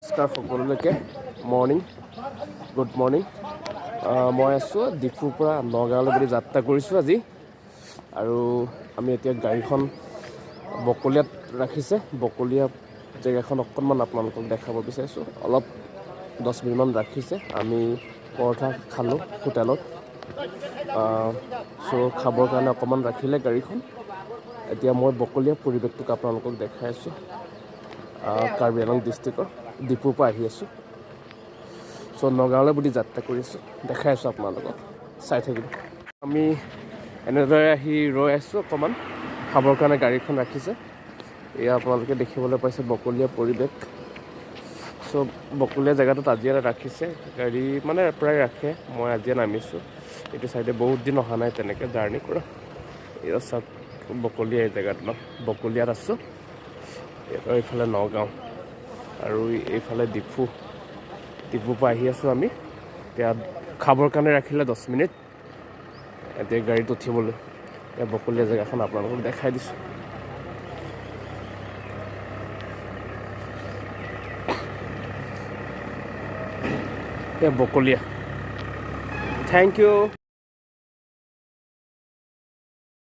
নমস্কাৰ সকলোলৈকে, morning, good morning. মই আছোঁ ডিফুৰ পৰা নগাঁৱলৈ বুলি যাত্ৰা কৰিছোঁ আজি। আৰু আমি এতিয়া গাড়ীখন বকলীয়াত ৰাখিছে। বকলীয়া জেগাখন অকণমান আপোনালোকক দেখাব বিচাৰিছোঁ। অলপ 10 মিনিটমান ৰাখিছে। আমি পৰঠা খালোঁ হোটেলত। চ' খাবৰ কাৰণে অকণমান ৰাখিলে গাড়ীখন। এতিয়া মই বকলীয়া পৰিৱেশটোক আপোনালোকক দেখাই আছোঁ। কাৰ্বি আংলং ডিষ্ট্ৰিক্টৰ ডিফুৰ পৰা আহি আছোঁ। চ' নগাঁৱলৈ বুলি যাত্ৰা কৰি আছোঁ, দেখাই আছোঁ আপোনালোকক, চাই থাকিব। আমি এনেদৰে আহি ৰৈ আছোঁ, অকণমান খাবৰ কাৰণে গাড়ীখন ৰাখিছে। এয়া আপোনালোকে দেখিবলৈ পাইছে বকলীয়া পৰিৱেশ। চ' বকলীয়া জেগাটোত আজি এটা ৰাখিছে গাড়ী, মানে প্ৰায় ৰাখে। মই আজিয়ে নামিছোঁ এইটো চাইডে, বহুত দিন অহা নাই তেনেকৈ জাৰ্ণি কৰা। এয়া চাওক, বকলীয়া এই জেগাটো ন, বকলীয়াত আছোঁ। এইফালে নগাঁও আৰু এইফালে ডিফু। ডিফুৰ পৰা আহি আছোঁ আমি। এতিয়া খাবৰ কাৰণে ৰাখিলে 10 মিনিট, এতিয়া গাড়ীত উঠিবলৈ। এতিয়া বকলীয়া জেগাখন আপোনালোকক দেখাই দিছোঁ। এতিয়া বকলীয়া। Thank U.